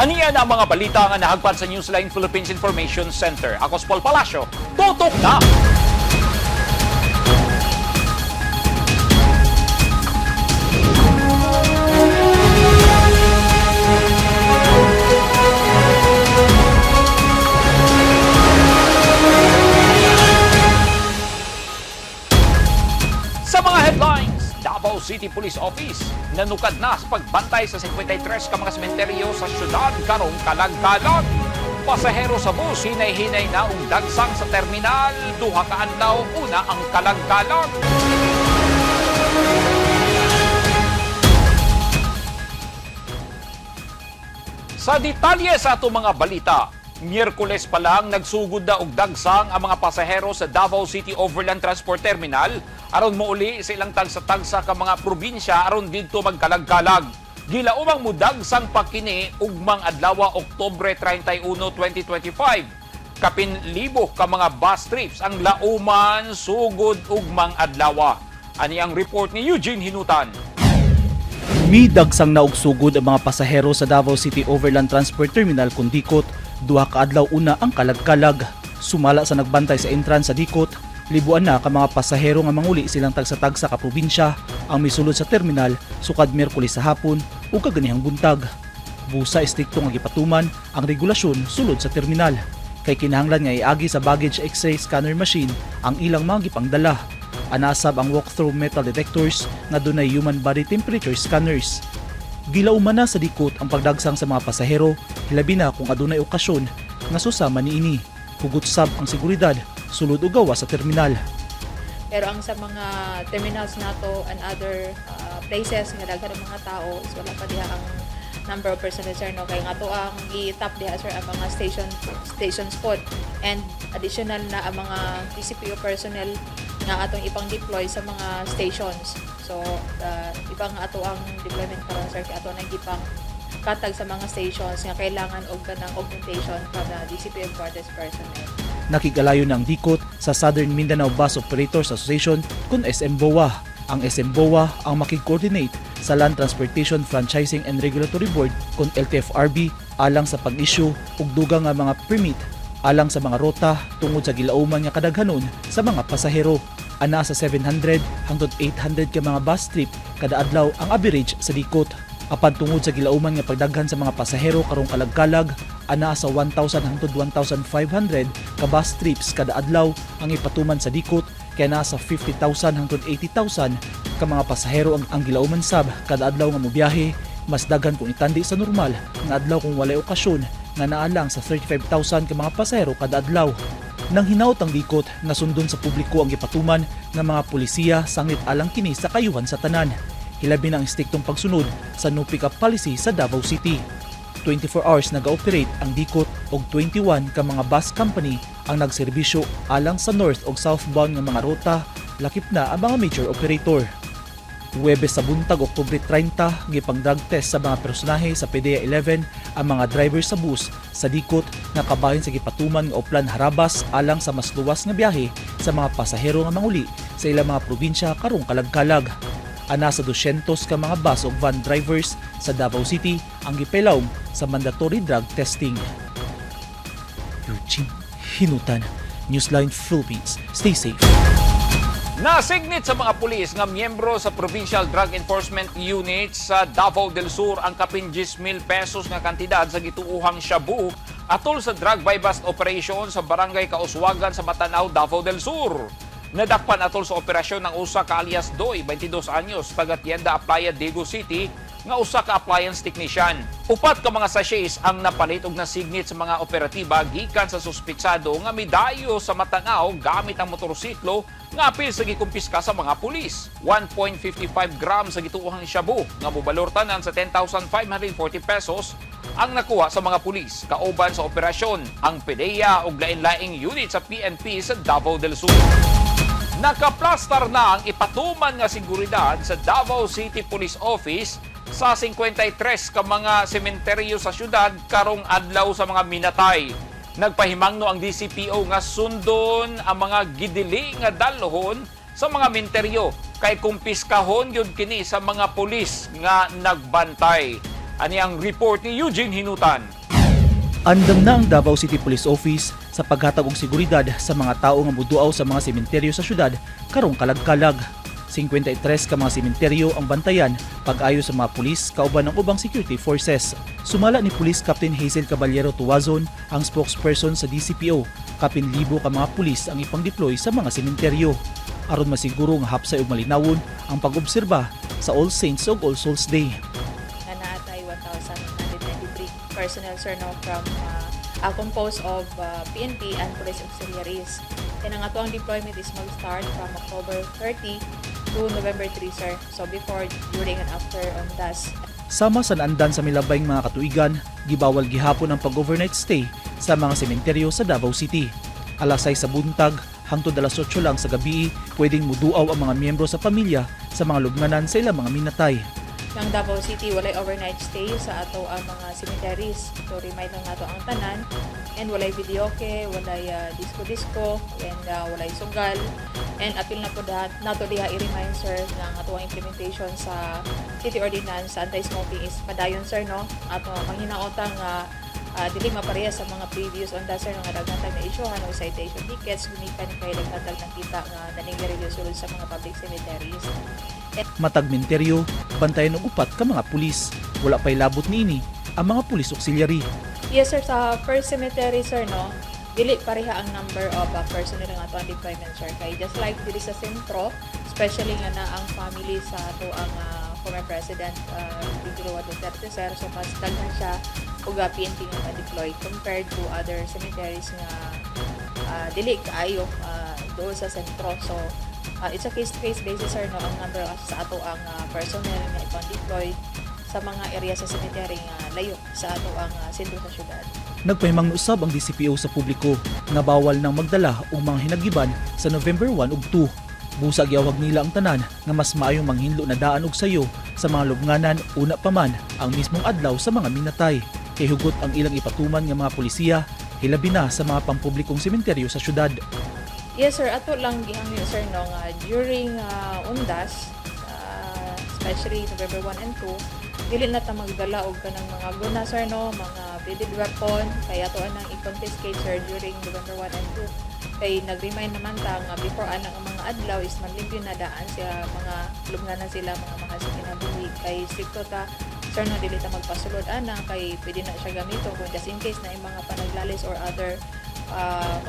Aniya na ang mga balita nga nahagpat sa Newsline Philippines Information Center. Ako si Paul Palacio. Tutok na! Sa mga headlines, Davao City Police Office nanukad na sa pagbantay sa 53 ka mga sementeryo sa syudad karong kalagkalag. Pasahero sa bus hinay-hinay na og dagsang sa terminal, duha ka adlaw una ang kalagkalag. Sa detalye sa atong mga balita, Miyerkules pa lang nagsugod na og dagsang ang mga pasahero sa Davao City Overland Transport Terminal aron mouli sa ilang tagsa-tagsa ka mga probinsya aron didto magkalag-kalag. Gilaumang mudagsang pa kini ugmang adlaw, Oktubre 31, 2025. Kapin libo ka mga bus trips ang lauman sugod ugmang adlaw. Ani ang report ni Eugene Hinutan. Midagsang na og sugod ang mga pasahero sa Davao City Overland Transport Terminal kun Dikot, duha ka adlaw una ang kalagkalag. Sumala sa nagbantay sa entrance sa Dikot, libuan na ka mga pasahero nga manguli silang tagsa-tagsa ka probinsya ang misulod sa terminal sukad Miyerkules sa hapon ug kaganihang buntag. Busa estrikto nga gipatuman ang regulasyon sulod sa terminal kay kinahanglan nga iagi sa baggage X-ray scanner machine ang ilang mga gipangdala. Anaa sab ang walk-through metal detectors nga dunay human body temperature scanners. Gilauman na sa Dikot ang pagdagsang sa mga pasahero, hilabi na kung adunay okasyon nga susama niini. Hugot sab ang seguridad sulod ug gawas sa terminal. Pero ang sa mga terminals nato and other places nga daghan ang mga tao is wala pa diha ang number of personnel, sir, no, kay nga to ang i-tap diha, sir, ang mga stations pod and additional na ang mga DCPO personnel nga atong ipang-deploy sa mga stations. So iba nga ato ang deployment karon, sir, kay ato nang gipang katag sa mga stations nga kailangan og kanang augmentation from the DCPO guards personnel. Nakig-alayon ang Dikot sa Southern Mindanao Bus Operators Association kun SMBOA. Ang SMBOA ang makig-coordinate sa Land Transportation Franchising and Regulatory Board kun LTFRB alang sa pag-issue ug dugang nga mga permit alang sa mga rota tungod sa gilauman nga kadaghanon sa mga pasahero. Anaa sa 700 hangtod 800 ka mga bus trip kada adlaw ang average sa Dikot. Apan tungod sa gilauman nga pagdaghan sa mga pasahero karong kalagkalag, anaa sa 1,000 hangtod 1,500 ka bus trips kada adlaw ang ipatuman sa Dikot kaya naa sa 50,000 hangtod 80,000 ka mga pasahero ang gilauman sab kada adlaw nga mobiyahe, mas daghan kung itandi sa normal nga adlaw kung walay okasyon nga naa lang sa 35,000 ka mga pasahero kada adlaw. Nang hinaut ang Dikot nga sundon sa publiko ang gipatuman ng mga pulisiya sanglit alang kini sa kayuhan sa tanan. Hilabi na ang istriktong pagsunod sa no pick up policy sa Davao City. 24 hours nag-operate ang Dikot og 21 ka mga bus company ang nagserbisyo alang sa north ug southbound nga mga ruta, lakip na ang mga major operator. Huwebes sa buntag, Oktubre 30, gipang drug test sa mga personahe sa PDEA 11 ang mga driver sa bus sa Dikot nga kabahin sa gipatuman nga Oplan Harabas alang sa mas luwas nga biyahe sa mga pasahero nga manguli sa ilang mga probinsya karong kalagkalag. Anaa sa 200 ka mga bus ug van drivers sa Davao City ang gipelawom sa mandatory drug testing. Eugene Hinutan, Newsline Philippines. Stay safe. Nasignit sa mga pulis nga miyembro sa Provincial Drug Enforcement Unit sa Davao del Sur ang kapin 10,000 pesos nga kantidad sa gituohang shabu atol sa drug buy bust operation sa Barangay Kauswagan sa Matanao, Davao del Sur. Nadakpan atol sa operasyon ng usa ka alias Doy, 22 anyos, taga Tienda Aplaya, Digos City, nga usa ka appliance technician. Upat ka mga sachets ang napalit og nasignit sa mga operatiba gikan sa suspitsado nga midayo sa Matanao gamit ang motorsiklo nga apil sa gikumpiska sa mga pulis. 1.55 grams sa gituohang shabu nga mobalor tanan sa 10,540 pesos ang nakuha sa mga pulis kauban sa operasyon ang PDEA ug lain-laing unit sa PNP sa Davao del Sur. Nakaplastar na ang ipatuman nga seguridad sa Davao City Police Office sa 53 ka mga sementeryo sa syudad karong adlaw sa mga minatay. Nagpahimangno ang DCPO nga sundon ang mga gidili nga dalhon sa mga menteryo kay kumpiskahon gyud kini sa mga pulis nga nagbantay. Ani ang report ni Eugene Hinutan. Andam na ang Davao City Police Office sa paghatag og seguridad sa mga tao nga muduaw sa mga sementeryo sa syudad karong kalag-kalag. 53 ka mga sementeryo ang bantayan pag-ayo sa mga pulis kauban ng ubang security forces. Sumala ni Police Captain Hazel Caballero Tuazon, ang spokesperson sa DCPO, kapin libo ka mga pulis ang ipang-deploy sa mga sementeryo aron masiguro nga hapsay ug malinawon ang pag-obserba sa All Saints ug All Souls Day. Na naa tay 1,193 personnel, sir, no, from composed of PNP and police auxiliaries. And ang atoang deployment is mag-start from October 30 to November 3, sir. So before, during, and after Undas. Sama sa naandan sa milabayng mga katuigan, gibawal gihapon ang pag-overnight stay sa mga sementeryo sa Davao City. Alas 6 sa buntag hangtod alas 8 lang sa gabi, pwedeng muduaw ang mga miyembro sa pamilya sa mga lubnganan sa ilang mga minatay. Ang Davao City, walay overnight stay sa ato ang mga cemeteries. So remind lang nato ang tanan and walay videoke, walay disco-disco and walay sugal. And apil na po nato diha i-remind, sir, nga ang ato ang implementation sa city ordinance sa anti-smoking is padayon, sir, no. Ato manghinaotang nga dili mapareha sa mga previous Undas, sir, nga daghan tag na issuehan og citation tickets gumikan kay daghan tag nakita nga naninggarilyo sulod sa mga public cemeteries. Matag menteryo, bantayan og upat ka mga pulis. Wala pa'y labot niini ang mga pulis auxiliary. Yes, sir, sa first cemetery, sir, no, dili pareha ang number of personnel nga ato ang deployment, sir. Kay just like diri sa sentro, especially nga na ang family sa ato ang former President Rodrigo Roa Duterte, sir. So mas daghan siya og PNP nga ma-deploy compared to other cemeteries nga dili kaayo doon sa sentro. So it's a case-to-case basis, sir, no, ang number of sa ato ang personnel nga ipang-deploy sa mga area sa cemetery nga layo sa ato ang sentro sa syudad. Nagpahimangno usab ang DCPO sa publiko nga bawal nang magdala og mga hinagiban sa November 1 ug 2. Busa giawhag nila ang tanan nga mas maayong manghinlo na daan og sayo sa mga lubnganan una pa man ang mismong adlaw sa mga minatay. Kay hugot ang ilang ipatuman nga mga pulisiya, hilabi na sa mga pampublikong sementeryo sa syudad. Yes, sir, ato lang gihangyo, sir, no, nga during Undas, especially November 1 and 2, dili na ta magdala og kanang mga guna, sir, no, mga bladed weapon kay ato anang i-confiscate, sir, during November 1 and 2. Kay nag-remind naman ta nga before anang ang mga adlaw is manlimpyo na daan siya mga lubnganan sila mga mahal sa kinabuhi, kay stricto ta, sir, no, dili ta magpasulod ana kay pwede na siya gamito kung just in case na yung mga panaglalis or other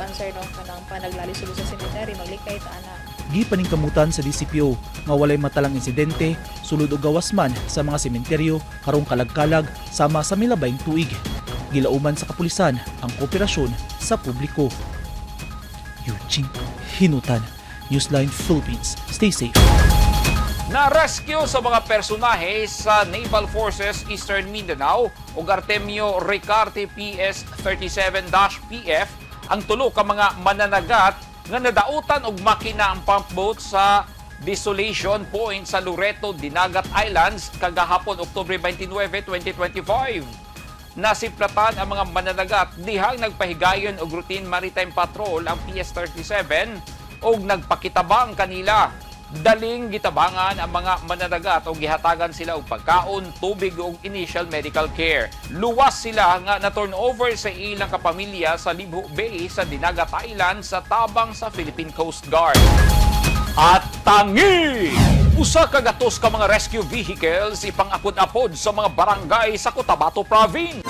answer, no, kanang panaglalis sulod sa cemetery maglikay ta ana. Gipaningkamutan sa DCPO nga walay matalang insidente sulod og gawas man sa mga sementeryo karong kalag-kalag sama sa milabayng tuig. Gilauman sa kapulisan ang kooperasyon sa publiko. Eugene Hinutan, Newsline Philippines. Stay safe. Na-rescue sa mga personahe sa Naval Forces Eastern Mindanao ug Artemio Ricarte PS-37-PF ang tulo ka mga mananagat nga nadautan og makina ang pump boat sa Desolation Point sa Loreto, Dinagat Islands kagahapon, Oktubre 29, 2025. Nasiplatan ang mga mananagat dihang nagpahigayon og routine maritime patrol ang PS-37 og nagpakitabang kanila. Daling gitabangan ang mga mananagat o gihatagan sila og pagkaon, tubig ug initial medical care. Luwas sila nga na turnover sa ilang kapamilya sa Libho Bay sa Dinagat Island sa tabang sa Philippine Coast Guard. At tangi! Usa ka gatos ka mga rescue vehicles ipang-apod-apod sa mga barangay sa Cotabato Province.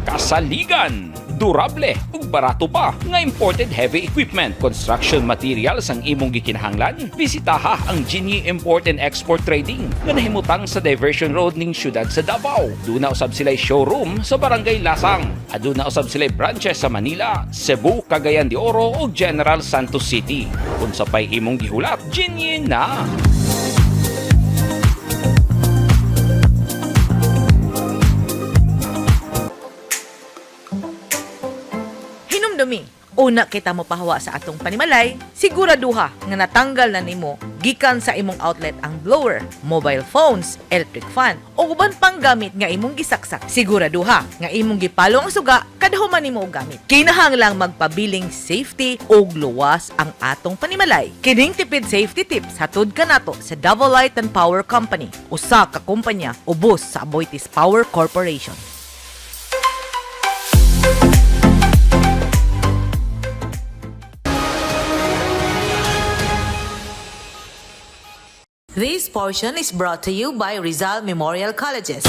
Kasaligan, durable ug barato pa nga imported heavy equipment, construction materials ang imong gikinahanglan. Bisitaha ang Genie Import and Export Trading nga nahimutang sa Diversion Road ning syudad sa Davao. Duna usab sila showroom sa Barangay Lasang. Aduna usab sila branches sa Manila, Cebu, Cagayan de Oro ug General Santos City. Unsa pay imong gihulat, Genie na. Hinumdumi, Una kita mo pahawa sa atong panimalay, siguraduha nga natanggal na nimo gikan sa imong outlet ang blower, mobile phones, electric fan, o uban pang gamit nga imong gisaksak. Siguraduha nga imong gipalo ang suga kada human nimo og gamit. Kinahanglang magpabiling safety ug luwas ang atong panimalay. Kining tipid safety tips hatod kanato sa Davao Light and Power Company, usa ka kumpanya ubos sa Aboitiz Power Corporation. This portion is brought to you by Rizal Memorial Colleges.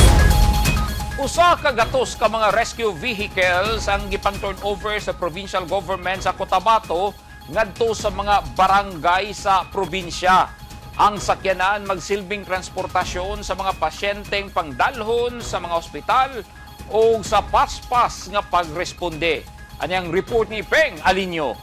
Usa ka gatos ka mga rescue vehicles ang gipang turnover sa provincial government sa Cotabato ngadto sa mga barangay sa probinsya. Ang sakyanan magsilbing transportasyon sa mga pasyenteng pangdalhon sa mga ospital o sa paspas nga pagresponde. Anyang report ni Peng Alinyo.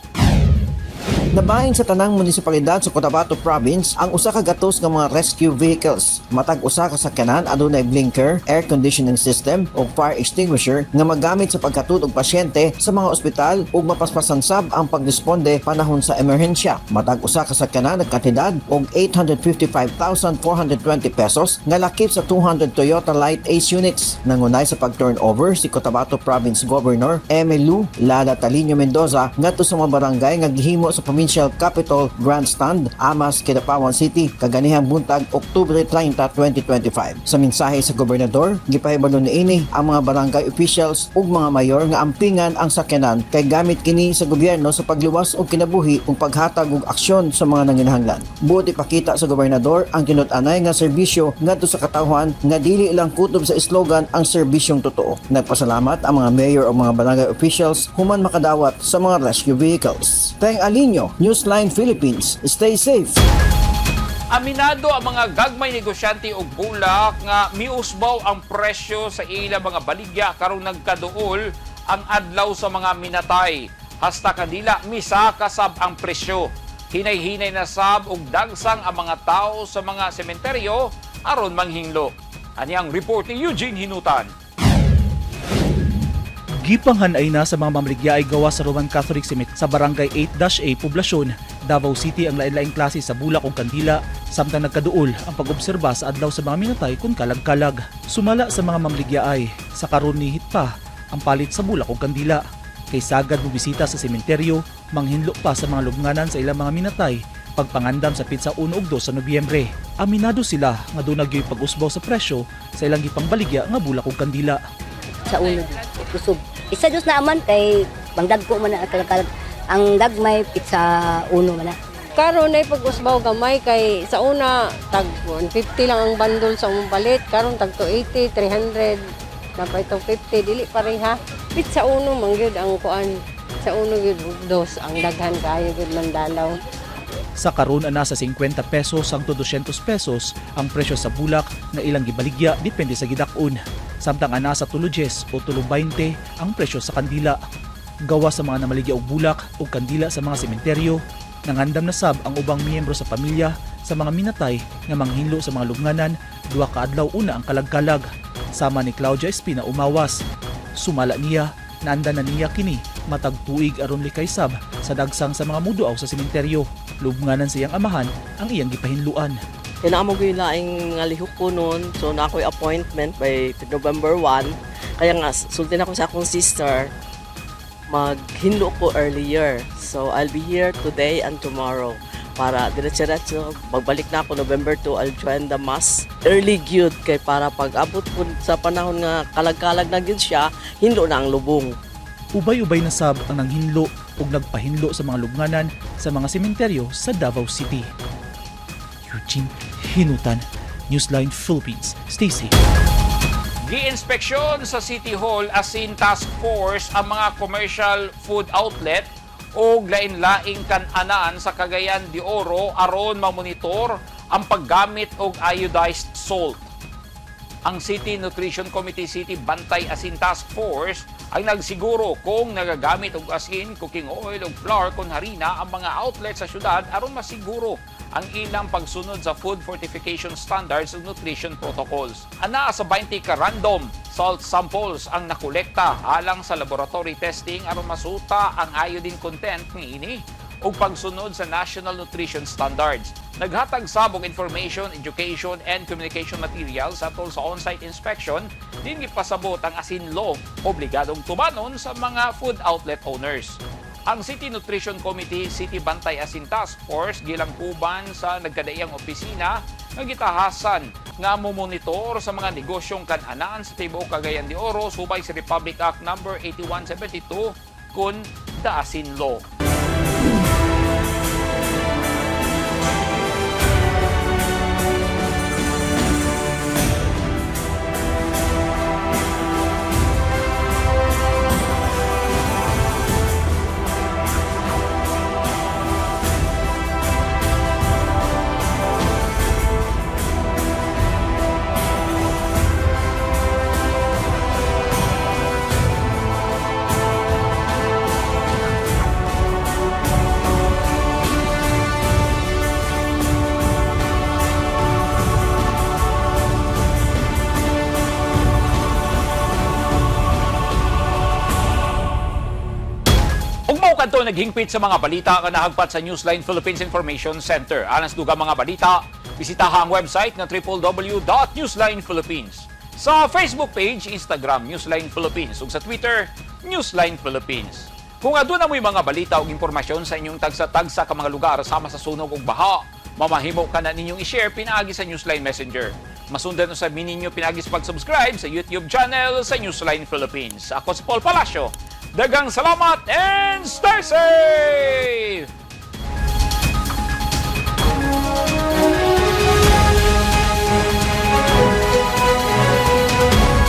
Nabahin sa tanang munisipalidad sa Cotabato Province ang usa ka gatos nga mga rescue vehicles. Matag usa ka sakyanan adunay blinker, air conditioning system ug fire extinguisher nga magamit sa paghatod og pasyente sa mga ospital ug mapaspasan sab ang pagresponde panahon sa emerhensya. Matag usa ka sakyanan nagkantidad og 855,420 pesos nga lakip sa 200 Toyota Light Ace units. Nangunay sa pag-turnover si Cotabato Province Governor Emmylou Lala Talino Mendoza ngadto sa mga barangay nga gihimo sa Provincial Capitol Grandstand, Amas, Kidapawan City, kaganihang buntag, Oktubre 30, 2025. Sa mensahe sa gobernador, gipahibalo niini ang mga barangay officials ug mga mayor nga ampingan ang sakyanan kay gamit kini sa gobyerno sa pagluwas og kinabuhi ug paghatag og aksyon sa mga nanginahanglan. Buot ipakita sa gobernador ang tinud-anay nga serbisyo ngadto sa katawhan nga dili lang kutob sa slogan ang serbisyong totoo. Nagpasalamat ang mga mayor o mga barangay officials human makadawat sa mga rescue vehicles. Peng Alinyo, Newsline Philippines. Stay safe. Aminado ang mga gagmay negosyante og bulak nga miusbaw ang presyo sa ilang mga baligya karong nagkaduol ang adlaw sa mga minatay. Hasta kanila misaka sab ang presyo. Hinay-hinay na sab og dagsang ang mga tao sa mga sementeryo aron manghinlo. Ani ang report ni Eugene Hinutan. Gipanghanay na sa mga mamaligya ay gawa sa Roman Catholic Cemetery sa Barangay 8-A, Poblasyon, Davao City ang lain-laing klase sa bulak o kandila samtang nagkaduol ang pag-obserba sa adlaw sa mga minatay kung kalag-kalag. Sumala sa mga mamaligya ay sa karon ni pa ang palit sa bulak o kandila. Kay sagad mo bisita sa sementeryo, manghinlo pa sa mga lubnganan sa ilang mga minatay pagpangandam sa pitsa 1 ug 2 sa Nobyembre. Aminado sila nga duna gyoy pag-usbaw sa presyo sa ilang gipangbaligya nga bulak ug kandila. Sa ulo kusog. Isa dos na aman kay pangdagko man na kalag ang dagmay pizza uno man na. Karon ay pag-usbaw gamay kay sa una tag 150 lang ang bandol sa umong palit, karon tag 280, 300, napay 250 dili pareha. Pit sa uno man gyud ang kuan. Sa uno gyud dos ang daghan kaayo gyud mandalaw. Sa karon ana sa 50 pesos hangtod 200 pesos ang presyo sa bulak nga ilang gibaligya depende sa gidak-on. Samtang ana sa 3.10 o 3.20 ang presyo sa kandila. Gawa sa mga namaligya og bulak o kandila sa mga sementeryo, nangandam na sab ang ubang miyembro sa pamilya sa mga minatay nga manghinlo sa mga lubnganan 2 ka adlaw una ang kalagkalag. Sama ni Claudia Espina umawas. Sumala niya, naanda na niya kini matag tuig aron likay sab sa dagsang sa mga muduaw sa sementeryo. Lubnganan sa iyang amahan ang iyang gipahinluan. Kaya naamo ko yung laing nga lihok ko noon. So na ako'y appointment by November 1. Kaya nga, sultin ako sa akong sister, maghinlo ko earlier. So I'll be here today and tomorrow para diretso-diretso pagbalik na ako November 2, I'll join the mass early gyud kay para pag abot ko sa panahon nga kalag-kalag na gyud siya, hinlo na ang lubong. Ubay-ubay na sab ang nanghinlo ug nagpahinlo sa mga lubnganan sa mga sementeryo sa Davao City. Eugene Hinutan, Newsline Philippines. Stay safe. Giinspeksyon sa City Hall Asin Task Force ang mga commercial food outlet o lain-laing kananan sa Cagayan de Oro aron mamonitor ang paggamit og iodized salt. Ang City Nutrition Committee City Bantay Asin Task Force ang nagsiguro kung nagagamit og asin, cooking oil ug flour kon harina ang mga outlet sa syudad aron masiguro ang ilang pagsunod sa food fortification standards ug nutrition protocols. Anaa sa 20 ka random Salt samples ang nakolekta alang sa laboratory testing aron masuta ang iodine content niini ug pagsunod sa National Nutrition Standards. Naghatag sab og information, education, and communication materials atol sa on-site inspection, din gipasabot ang asin law obligadong tumanon sa mga food outlet owners. Ang City Nutrition Committee, City Bantay Asin Task Force gilangkuban sa nagkadaiyang opisina nga gitahasan nga momonitor sa mga negosyong kan-anan sa tibuok Cagayan de Oro subay sa Republic Act Number 8172 kun the Asin Law. Ug mao kadto naghingpit sa mga balita nga nahagpat sa Newsline Philippines Information Center. Alang sa dugang mga balita, bisitaha ang website nga www.newslinephilippines. Sa Facebook page, Instagram, Newsline Philippines, ug sa Twitter, Newsline Philippines. Kung aduna mo'y mga balita ug impormasyon sa inyong tagsa-tagsa ka mga lugar sama sa sunog ug baha, mamahimo ka na ninyong i-share pinaagi sa Newsline Messenger. Masundan usab ninyo pinaagi sa pag-subscribe sa YouTube channel sa Newsline Philippines. Ako si Paul Palacio. Daghang salamat and stay safe!